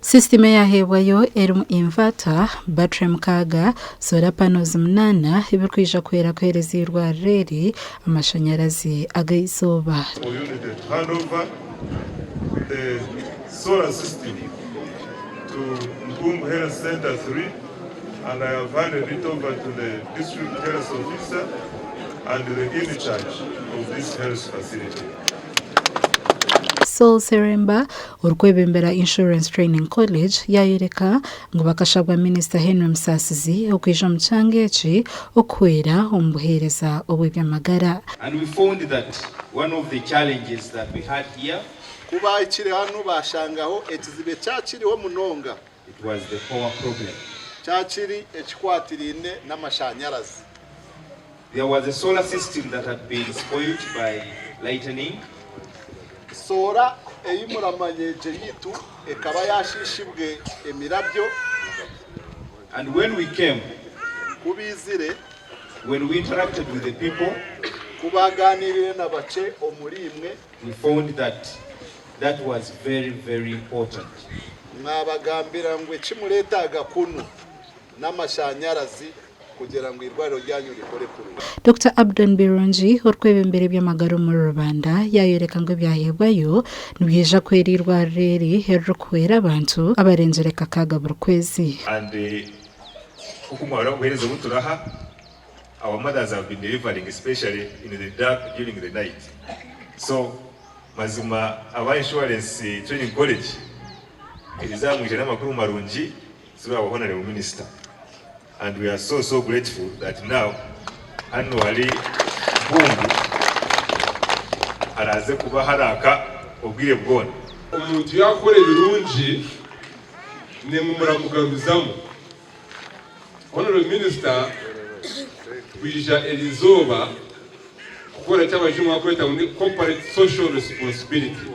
Sisitimu eyaheebwayo erimu inverter, battery mukaaga, solar panels munaana ebirikwija kuhwera kuheereza eirwariro eri amashanyarazi ag'eizooba. Saul Seremba orikwebembera Insurance Training College yaayoreka ngu bakashabwa Minisita Henry Musaasizi okwija omu kyanga eki okuhwera omu buheereza obw'eby'amagara. And we found that one of the challenges that we had here. Ku baahikire hanu baashangaho ekizibu ekyakiriho munonga. It was the power problem. Kyakiri ekikwatiraine n'amashanyarazi. There was a solar system that had been spoilt by lightening. Soora ei muramanya egyo yaitu ekaba yaashiishibwe emirabyo. And when we came. Ku baizire. When we interacted with the people. Ku baagaaniirire na bakye omuriimwe. We found that that was very very important. Mwabagambira ngu eki mureetaaga kunu n'amashanyarazi kugira ngu eirwariro ryanyu rikore kurungi. Dokita Abdon Birungi, orikwebembera eby'amagara omuri Rubanda yaayoreka ngu ebyaheebwayo nibyija kuhwera eirwariro eri eririkuhwera abantu abarenzire kakaaga buri kwezi. And nkoku mwarora obuhereza obu turaha, our mothers have been delivering especially in the dark during the night. So mazima aba Insurance Training College erizaba mwije n'amakuru marungi through our Honourable Minister and we are so so grateful that now hanu hari Mpungu haraze kuba haraka obwire bwona. Omuntu yaakora ebirungi naimwe muramugaruzamu. Honourable Minister kwija erizooba kukora eki abajungu barikweta ngu ni corporate social responsibility.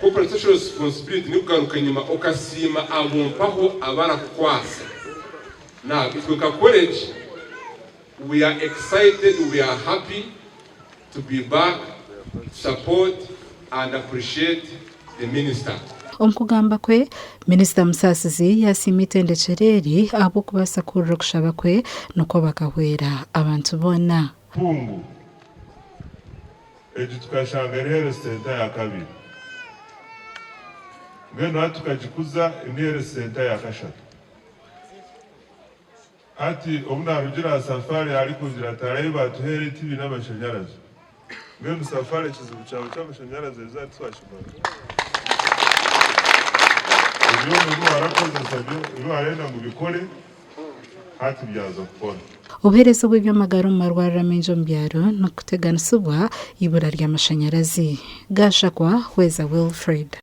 Corporate social responsibility nikugaruka enyima okasiima abo mpaho abarakukwasa. Now itwe nka college we are excited, we are happy to be back to support and appreciate the minister. Omu kugamba kwe, Minisita Musaasizi yaasiima eitendekyero eri ahabw'okubaasa kuhurira okushaba kwe nikwo bakahwera abantu boona. Mpungu egi tukashanga eri health centre yakabiri mbwenu hati tukagikuza eri health centre yakashatu. Hati obu naarugire aha Safari arikungira ati hariho ahi baatuheera etiivi n'amashanyarazi. Mbwenu Safari ekizibu kyawe ky'amashanyarazi erizooba titwakimara. Ebyoma ebi warakozesa byo ebi warenda ngu bikore hati byaza kukora. Obuheereza obw'eby'amagara omu marwariro amaingi omu byaro nikuteganisibwa eibura ry'amashanyarazi. Gashakwa Hweza Wilfred.